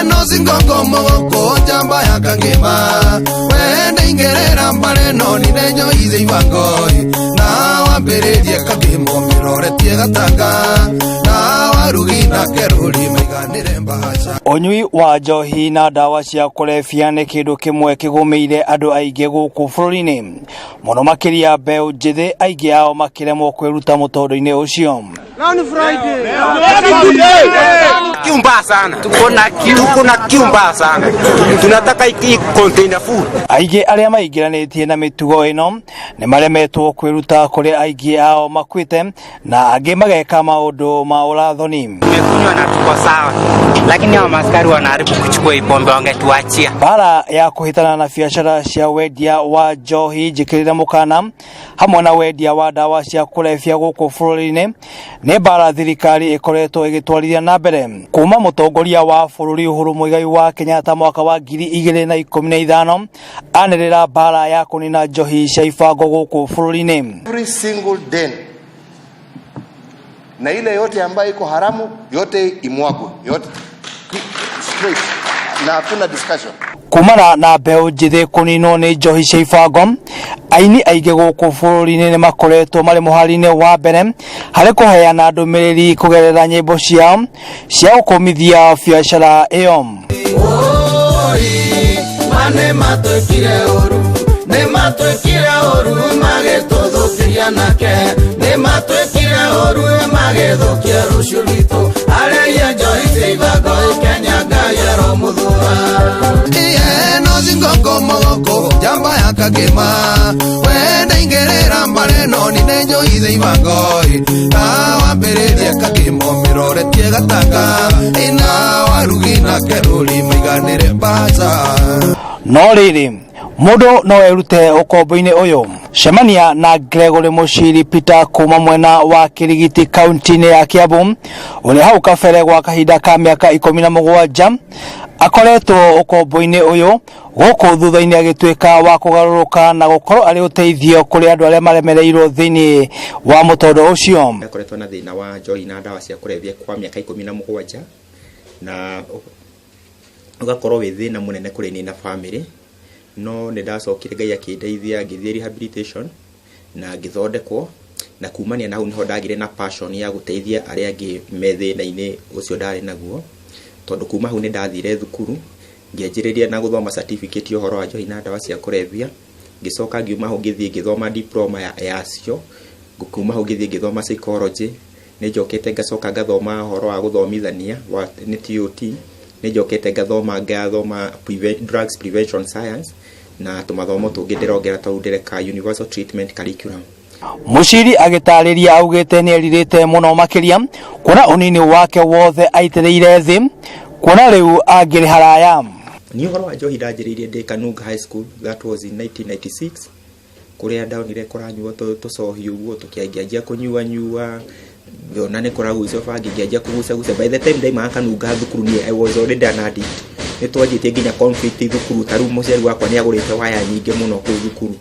No singongo mogoko njamba ya kangema wende ingerera mbare no ninenyo ize ibangoi na wambĩrĩrie kagĩmo mĩroretie gatanga na warugi na kerũri maiganĩre mbahaca. Ũnyui wa njohi na ndawa cia kũrebia nĩ kĩndũ kĩmwe kĩgũmĩire andũ aingĩ gũkũ bũrũri-inĩ, mũno makĩria mbeũ njĩthĩ, aingĩ ao makĩremwo kwĩruta mũtũrĩre-inĩ ũcio. Kiu mbaya sana. Tuko na kiu mbaya sana. Tunataka hii container full. Aingĩ arĩa maingĩranĩtie na mĩtugo ĩno nĩ maremetwo kwĩruta, kũrĩa aingĩ ao makuĩte na angĩ mageka maũndũ ma ũrathoni. Tumekunywa na tuko sawa, lakini hao maskari wanaharibu kuchukua hii pombe, wangetuachia. Mbara ya kũhĩtana na biacara cia wendia wa njohi njĩkĩrĩre mũkana hamwe na wendia wa ndawa cia kũrebia gũkũ bũrũri-inĩ nĩ mbara thirikari ĩkoretwo ĩgĩtwarithia na mbere kuma mũtongoria wa bũrũri Uhuru Muigai wa Kenyatta mwaka wa 2015 anĩrĩra mbara ya kũnina njohi cia ibango gũkũ bũrũri-inĩ. Every single den na ile yote ambayo iko haramu yote imwagwe yote straight, na hakuna discussion. Kumana na mbeũ njĩthĩ kũninwo nĩ njohi cia ibango, aini aingĩ gũkũ bũrũri-inĩ nĩ makoretwo marĩ mũhari-inĩ wa mbere harĩ kũheana ndũmĩrĩri kũgerera nyĩmbo ciao cia gũkũmithia biacara ĩyo. Oi, ma nĩ matwĩkire ũru, nĩ matwĩkire ũru magĩtũthũkĩria nake, nĩ matwĩkire ũru magĩthũkia rũciũ rwitũ, arĩa njohi cia ibango Kenya Ngai aromũthũra. Iye no singongo mogoko njamba ya kagema wende ingerera mbare no ninenyo ize ibangoi na wambĩrĩrie kagĩmo mĩroretie gatanga ina warugi na kerũri maiganĩre mbaca. No rĩrĩ, mũndũ no erute ũkombo-inĩ ũyũ? Cemania na Gregory Mũciri Peter kuma mwena wa Kirigiti kaunti-inĩ ya Kiambu, ũrĩa hau kabere gwa kahinda ka mĩaka 17 akoretwo ũkombo-inĩ ũyũ gũkũ thutha-inĩ agĩtuĩka wa kũgarũrũka na gũkorwo arĩ ũteithio kũrĩ andũ arĩa maremereirwo thĩinĩ wa mũtũrĩre ũcio. Ndakoretwo na thĩna wa njohi na ndawa cia kũrebia kwa mĩaka 17 na ũgakorwo wĩ thĩna mũnene kũrĩ niĩ na family, no nĩ ndacokire Ngai akĩndeithia ngĩthiĩ rehabilitation na ngĩthondekwo, na kumania na hau nĩho ndagĩire na passion ya gũteithia arĩa angĩ me thĩna-inĩ ũcio ndarĩ naguo, tondũ kuma hau nĩ ndathire thukuru ngĩanjĩrĩria na gũthoma certificate ũhoro wa njohi na ndawa cia kũrebia, ngĩcoka ngiuma hau ngĩthiĩ ngĩthoma diploma yacio, kuma hau ngĩthiĩ ngĩthoma psychology, nĩ njokete ngacoka ngathoma ũhoro wa gũthomithania wa nĩ TOT, nĩ njokete ngathoma drugs prevention science na tũmathomo tũngĩ ndĩrongera tondũ ndĩreka universal treatment curriculum. Mũciri agĩtarĩria augĩte nĩ erirĩte mũno makĩria kuona ũnini wake wothe aitĩrĩire thĩ, kuona rĩu angĩrĩ haraya. Niĩ ũhoro wa njohi ndanjĩrĩirie ndĩ Kanunga High School, that was in 1996, kũrĩa ndonire kũranyuo tũcohi ũguo, tũkĩanjia kũnyua nyua, ngĩona nĩ kũragucio bangi, ngĩanjia kũgucagucia. By the time ndaimaga Kanunga thukuru niĩ I was already an addict. Nĩ twanjĩtie nginya conflict thukuru, ta rĩu mũciari wakwa nĩ agũrĩte waya nyingĩ mũno kũu thukuru,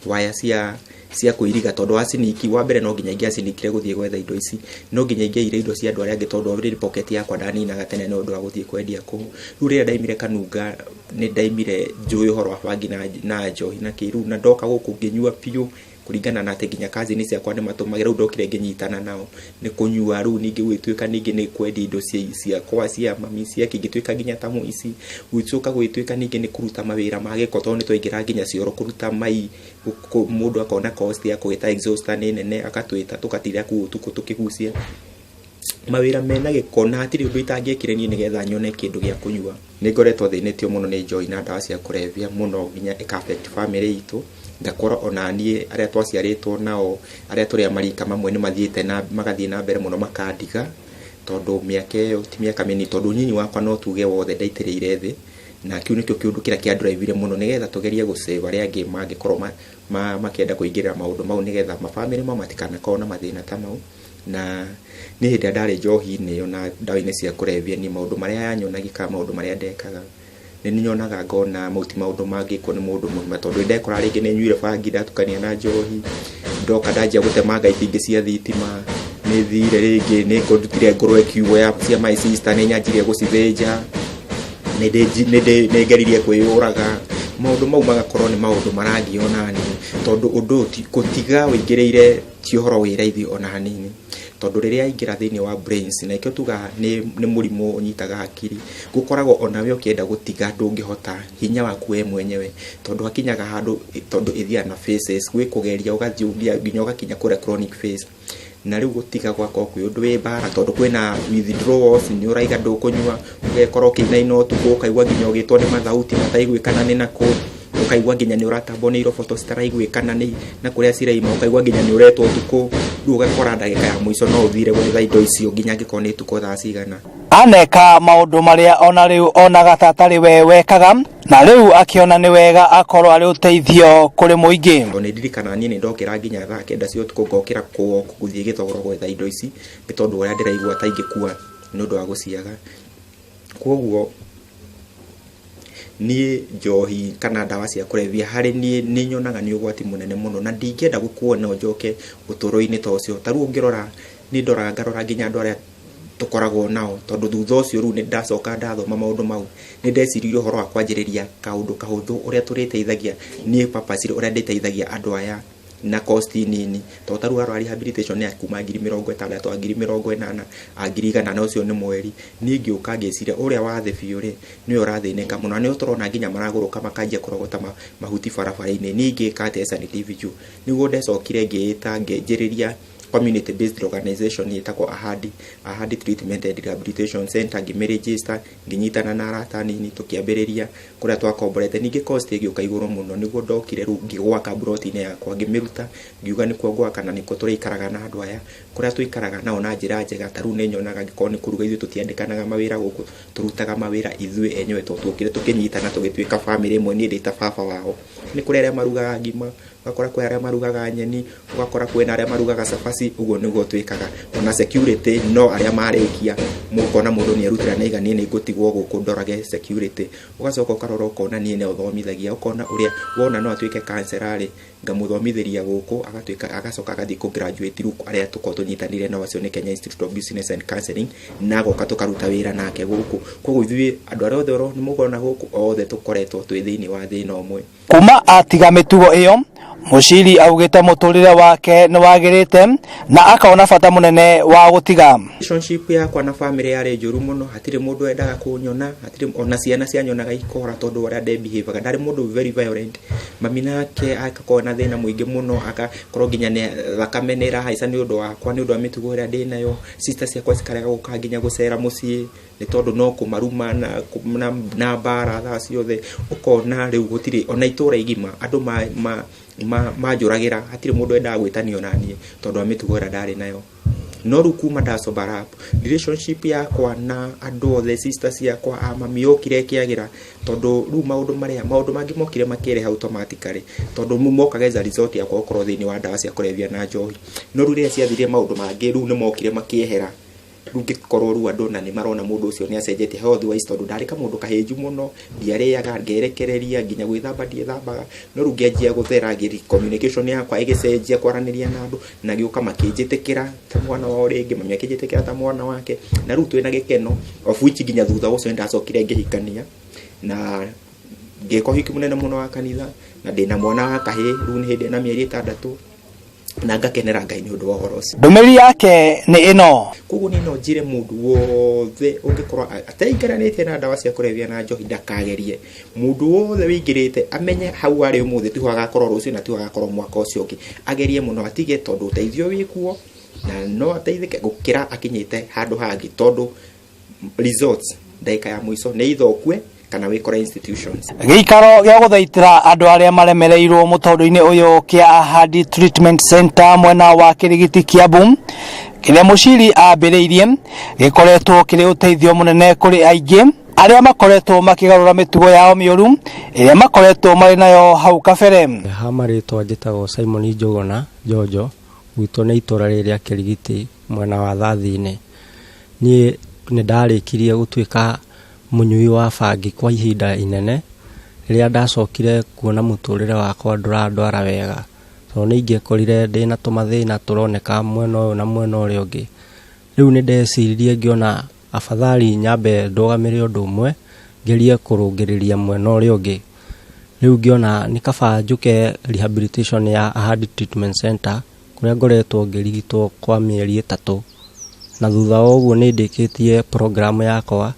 waya cia kũiriga, tondũ wa ciniki wa mbere no nginya ingĩacinikire gũthiĩ gwetha indo ici, no nginya ingĩaire indo cia andũ arĩa angĩ, tondũ already pocket yakwa ndaninaga tene nĩ ũndũ wa gũthiĩ kwendia kũu. Rĩu rĩrĩa ndaimire Kanunga nĩ ndaimire njũĩ ũhoro wa bangi na njohi na kĩ, rĩu na ndoka gũkũ ngĩnyua biũ, kũringana na atĩ nginya cousin ciakwa nĩ matũmagĩra, rĩu ndokire ngĩnyitana nao nĩ kũnyua, rĩu ningĩ gũgĩtuĩka ningĩ nĩ kwendia indo ciakwa cia mami cia kĩngĩtuĩka nginya ta mũici, gũcoka gũgĩtuĩka ningĩ nĩ kũruta mawĩra ma gĩko, tondũ nĩ twaingĩra nginya cioro kũruta mai, mũndũ akona cost ya kũgĩta exhauster nĩ nene, agatwĩta tũgatinda kũu ũtukũ tũkĩgucia mawĩra mena gĩko, na hatirĩ ũndũ itangĩekire niĩ nĩgetha nyone kĩndũ gĩa kũnyua. Nĩ ngoretwo thĩnĩtio mũno nĩ njohi na ndawa cia kũrebia mũno nginya ĩka affect family itũ, ngakorwo ona niĩ arĩa twaciarĩtwo nao arĩa tũrĩ a marika mamwe nĩ mathiĩte na magathiĩ na mbere mũno makandiga, tondũ mĩaka ĩyo ti mĩaka mĩnini, tondũ ũnyinyi wakwa no tuge wothe ndaitĩrĩire thĩ, na kĩu nĩkĩo kĩũndũ kĩrĩa kĩandrivire mũno nĩgetha tũgerie gũ-save arĩa angĩ mangĩkorwo makĩenda kũingĩrĩra maũndũ mau, nĩgetha mabamĩrĩ mao matikanakorwo na mathĩna ta mau. Na nĩ hĩndĩ ĩrĩa ndarĩ njohi-inĩ ĩyo na ndawa-inĩ cia kũrebia, niĩ maũndũ marĩa yanyonagia kana maũndũ marĩa ndekaga nĩ nyonaga ngona mau ti maũndũ mangĩkwo nĩ mũndũ mũgima, tondũ ndekora rĩngĩ nĩ nyuire bangi ndatukania na njohi, ndoka ndanjia gũtemanga itingĩ cia thitima, nĩ thire rĩngĩ nĩ ndutire ngũrwe kiugũ ya cia my sister, nĩ nyanjirie gũcithĩnja, Nĩ ngeririe kwĩyũraga. Maũndũ mau magakorwo nĩ maũndũ marangia ona niĩ, tondũ ũndũ ũyũ gũtiga wĩingĩrĩire ti ũhoro wĩ raithi ona hanini, tondũ rĩrĩa aingĩra thĩinĩ wa brains, na nĩkĩo tugaga nĩ mũrimũ ũnyitaga hakiri, gũkoragwo onawe ũkĩenda gũtiga ndũngĩhota, hinya waku we mwenyewe, tondũ hakinyaga handũ, tondũ ĩthiaga na phases, gwĩ kũgeria ũgathiĩ nginya ũgakinya kũrĩa chronic phase. Na rĩu gũtiga gwakorwo kwĩ ũndũ wĩ mbara, tondũ kwĩna withdrawals, nĩ ũraiga ndũkũnyua, ũgekora ũkĩinaina ũtukũ, ũkaigua nginya ũgĩtwo nĩ mathauti mataiguĩkana nĩ nakũ, ũkaigua nginya nĩ ũratambwo nĩ iroboto citaraiguĩkana nĩ na kũrĩa ciraima, ũkaigua nginya nĩ ũretwo ũtukũ. Rĩu ũgakora ndagĩka ya mũico no ũthire gwetha indo icio nginya angĩkorwo nĩ ũtukũ thaa cigana. Aneka maũndũ marĩa ona rĩu onaga ta atarĩ we wekaga, na rĩu akĩona nĩ wega akorwo arĩ ũteithio kũrĩ mũingĩ. Tondũ nĩ ndirikanaga niĩ nĩ ndokĩra nginya thaa 9 cia ũtukũ, ngokĩra kũwalk gũthiĩ Gĩthogoro gwetha indo ici, nĩ tondũ ũrĩa ndĩraigua ta ingĩkua nĩ ũndũ wa gũciaga. Koguo niĩ njohi kana ndawa cia kũrebia harĩ niĩ nĩ nyonaga nĩ ũgwati mũnene mũno, na ndingĩenda gũkuona njoke ũtũũro-inĩ ta ũcio. Ta rĩu ũngĩrora, nĩ ndoraga ngarora nginya andũ arĩa tũkoragwo nao, tondũ thutha ũcio rĩu nĩ ndacoka ndathoma maũndũ mau, nĩ ndeciririe ũhoro wa kwanjĩrĩria kaũndũ kahũthũ ũrĩa tũrĩteithagia niĩ purposely, ũrĩa ndĩteithagia andũ aya na cost nini, tondũ ta rĩu arora rehabilitation nĩ ya kuma 60,000, a 80,000, a 100,000, na ũcio nĩ mweri. Niĩ ngĩũka ngĩciria ũrĩa wa thĩ biũ rĩ, nĩwe ũrathĩnĩka mũno, na nĩo tũrona nginya maragũrũka makanjia kũrogota mahuti barabara-inĩ. Niĩ ingĩka atĩa as an individual? Nĩguo ndecokire ngĩĩta ngĩanjĩrĩria community based organization ĩtagwo Ahadi, Ahadi Treatment and Rehabilitation Center, ngĩmĩregister, ngĩnyitana na arata anini, tũkĩambĩrĩria kũrĩa twakomborete. Ningĩ cost ĩgĩũka igũrũ mũno, nĩguo ndokire rĩu ngĩgwaka mburoti-inĩ yakwa, ngĩmĩruta, ngiuga nĩkuo ngwaka na nĩkuo tũrĩikaraga na andũ aya, kũrĩa tũikaraga nao na njĩra njega. Ta rĩu nĩ nyonaga angĩkorwo nĩ kũruga, ithuĩ tũtiandĩkanaga mawĩra gũkũ, tũrutaga mawĩra ithuĩ enyewe, tondũ tuokire tũkĩnyitana tũgĩtuĩka bamĩrĩ ĩmwe, niĩ ndĩ ta baba wao. Nĩ kũrĩ arĩa marugaga ngima, ũgakora kwĩ arĩa marugaga nyeni, ũgakora kwĩna arĩa marugaga cabaci, ũguo nĩguo twĩkaga. Ona security no arĩa marĩkia, ũkona mũndũ nĩ erutĩra nĩ aiga niĩ nĩ ngũtigwo gũkũ ndorage security. Ũgacoka ũkarora ũkona niĩ no thomithagia, ũkona ũrĩa wona no atuĩke counselor rĩ, ngamũthomithĩria gũkũ, agatuĩka, agacoka agathiĩ kũ graduate rĩu arĩa tũkoragwo tũnyitanĩire nao acio nĩ Kenya Institute of Business and Counseling, na agoka tũkaruta wĩra nake gũkũ. Koguo ithuĩ andũ arĩa othe nĩ mũkona gũkũ othe tũkoretwo twĩ thĩinĩ wa thĩna ũmwe. Kuma atiga mĩtugo ĩyo, Muciri augĩte mũtũrĩre wake nĩ wagĩrĩte na akona bata mũnene wa gũtiga. Relationship yakwa na family yarĩ njũru mũno, hatirĩ mũndũ wendaga kũnyona, hatirĩ ona ciana cianyonaga ikora tondũ ũrĩa ndebehavaga. Ndarĩ mũndũ very violent. Mami nake agakorwo na thĩna mũingĩ mũno, agakorwo nginya nĩ thakame nĩ ĩrahaica nĩ ũndũ wakwa, nĩ ũndũ wa mĩtugo ĩrĩa ndĩnayo. Sister ciakwa cikarega gũka nginya gũcera mũciĩ, nĩ tondũ no kũmaruma na mbara thaa ciothe. Ũkona rĩu gũtirĩ ona itũra igima andũ manjũragĩra, hatirĩ mũndũ wendaga gwĩtanio naniĩ tondũ wa mĩtugo ĩrĩa ndarĩ nayo. No rĩu kuma nda sober up, relationship yakwa na andũ othe, sister ciakwa, a mami, yokire ĩkĩagĩra, tondũ rĩu maũndũ marĩa maũndũ mangĩ mokire makĩreha automatically, tondũ mokaga as a result yakwa gũkorwo thĩinĩ wa ndawa cia kũrebia na njohi. No rĩu rĩrĩa ciathirire, maũndũ mangĩ rĩu nĩ mokire makĩehera. Rĩu ngĩkorwo rĩu andũ na nĩ marona mũndũ ũcio nĩ acenjetie health wise, tondũ ndarĩ kamũndũ kahĩnju mũno, ndiarĩaga ngerekereria, nginya gwĩthamba ndiethambaga. No rĩu ngĩanjia gũthera, communication yakwa ĩgĩcenjia, kwaranĩria na andũ, na gĩũka makĩnjĩtĩkĩra ta mwana wao rĩngĩ, mami akĩnjĩtĩkĩra ta mwana wake, na rĩu twĩna gĩkeno, of which nginya thutha ũcio nĩ ndacokire ngĩhikania na ngĩka ũhiki mũnene mũno wa kanitha, na ndĩna mwana wa kahĩĩ rĩu nĩ hĩndĩ ena mĩeri 6, na ngakenera Ngai nĩ ũndũ wa ũhoro ũcio. Ndũmĩrĩri yake nĩ ĩno. Koguo niĩ no njĩre mũndũ wothe ũngĩkorwo ateingĩranĩtie na ndawa cia kũrebia na njohi ndakagerie. Mũndũ wothe wĩingĩrĩte amenye hau arĩ ũmũthĩ tiho agakorwo rũciũ, na tiho agakorwo mwaka ũcio ũngĩ. Agerie mũno atige, tondũ ũteithio wĩkuo na no ateithĩke gũkĩra akinyĩte handũ hangĩ, tondũ results ndagĩka ya mũico nĩ either ũkue kana wĩkore institutions. Gĩikaro gĩa gũthaitĩra andũ arĩa maremereirwo mũtũrĩre-inĩ ũyũ kĩa Ahadi Treatment Center mwena wa Kĩrigiti, Kiambu, kĩrĩa Muciri ambĩrĩirie, gĩkoretwo kĩrĩ ũteithio mũnene kũrĩ aingĩ arĩa makoretwo makĩgarũra mĩtugo yao mĩũru ĩrĩa makoretwo marĩ nayo hau kabere. Ha marĩtwa njĩtagwo Simon Njũgũna Njonjo, gwitũ nĩ itũra rĩrĩ rĩa Kĩrigiti mwena wa Thathi-inĩ. Niĩ nĩ ndarĩkirie gũtuĩka mũnyui wa bangi kwa ihinda inene, rĩrĩa ndacokire kuona mũtũrĩre wakwa ndũrandwara wega, tondũ nĩ ingĩekorire ndĩna tũmathĩna tũroneka mwena ũyũ na mwena ũrĩa ũngĩ. Rĩu nĩ ndeciririe ngĩona afadhali nyambe ndũgamĩre ũndũ ũmwe. Ngerie kũrũngĩrĩria mwena ũrĩa ũngĩ. Rĩu ngĩona nĩ kaba njũke rehabilitation ya Ahadi Treatment Center, kũrĩa ngoretwo ngĩrigitwo kwa mĩeri 3, na thutha wa ũguo nĩ ndĩkĩtie program yakwa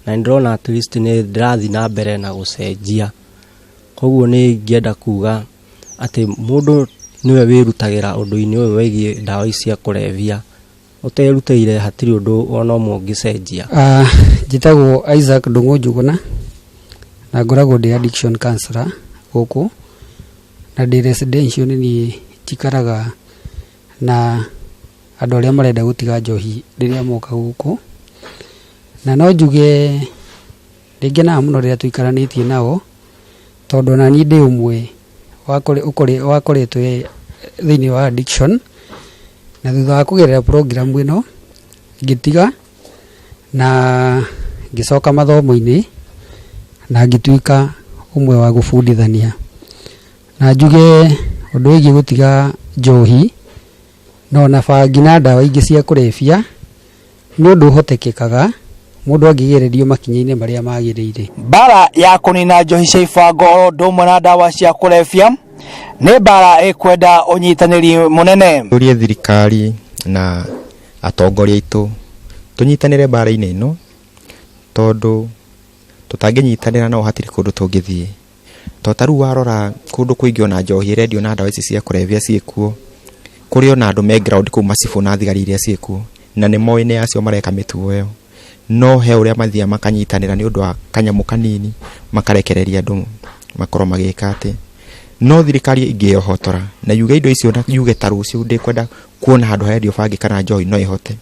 na nĩ ndĩrona at least nĩ ndĩrathiĩ na mbere na gũcenjia. Koguo nĩ ingĩenda kuga atĩ mũndũ nĩwe wĩrutagĩra ũndũ-inĩ ũyũ wĩgiĩ ndawa ici cia kũrebia. Ũterutĩire hatirĩ ũndũ ona ũmwe ũngĩcenjia. Njĩtagwo Isaac Ndung'u Njuguna na ngoragwo ndĩ addiction counselor gũkũ, na ndĩ residential. Nĩ niĩ njikaraga na andũ arĩa marenda gũtiga njohi rĩrĩa moka gũkũ, na no njuge nĩ ngenaga mũno rĩrĩa tũikaranĩtie nao, tondũ ona niĩ ndĩ ũmwe wakoretwo thĩinĩ wa addiction, na thutha wa kũgerera program ĩno ngĩtiga na ngĩcoka mathomo-inĩ na ngĩtuĩka ũmwe wa gũbundithania. Na njuge ũndũ wĩgiĩ gũtiga njohi no na bangi na ndawa ingĩ cia kũrebia nĩ ũndũ ũhotekekaga mũndũ angĩgererio makinya-inĩ marĩa magĩrĩire. Mbara ya kũnina njohi cia ibango oro ũndũ ũmwe na ndawa cia kũrebia nĩ mbara ĩkwenda ũnyitanĩri mũnene. Tũrie thirikari na atongoria aitũ tũnyitanĩre mbara-inĩ ĩno, tondũ tũtangĩnyitanĩra nao hatirĩ kũndũ tũngĩthiĩ. To ta rĩu warora kũndũ kũingĩ, ona njohi ĩrendio na ndawa ici cia kũrebia ciĩkuo, kũrĩ ona andũ me ground kũu, macibũ na thigari iria ciĩkuo, na nĩ moĩ nĩ acio mareka mĩtugo ĩyo, no he ũrĩa mathiaga makanyitanĩra nĩ ũndũ wa kanyamũ kanini, makarekereria andũ makorwo magĩka atĩ. No thirikari ingĩyohotora na yuge indo icio, na yuge ta rũciũ ndĩkwenda kuona handũ harendio bangi kana njohi, no ĩhote.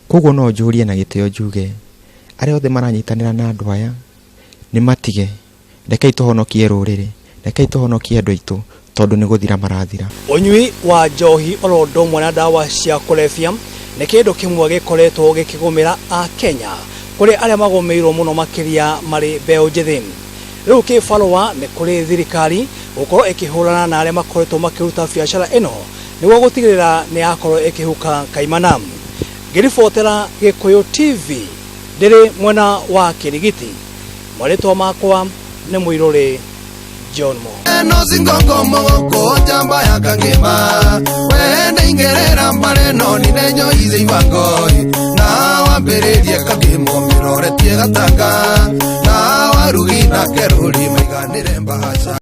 Koguo no njũrie na gĩtĩo njuge arĩa othe maranyitanĩra na andũ aya nĩ matige. Rekei tũhonokie rũrĩrĩ, rekei tũhonokie andũ aitũ, tondũ nĩ gũthira marathira. Ũnyui wa njohi oro ũndũ ũmwe na ndawa cia kũrebia nĩ kĩndũ kĩmwe gĩkoretwo gĩkĩgũmĩra Akenya, kũrĩ arĩa magũmĩirwo mũno makĩria marĩ mbeũ njĩthĩ. Rĩu kĩbarũa nĩ kũrĩ thirikari gũkorwo ĩkĩhũrana na arĩa makoretwo makĩruta biacara ĩno, nĩguo gũtigĩrĩra nĩ yakorwo ĩkĩhuka kaimana. Ngĩribotera Gĩkũyũ TV ndĩrĩ mwena wa Kĩrigiti, marĩtwa makwa nĩ Mũirũrĩ John Mo. No singongo mogoko njamba ya kangema wende ingerera mbare no ninenyo ize ibangoi na wambĩrĩrie kagĩmo mĩroretie gatanga na warugi na kerũri maiganĩre mbahaca.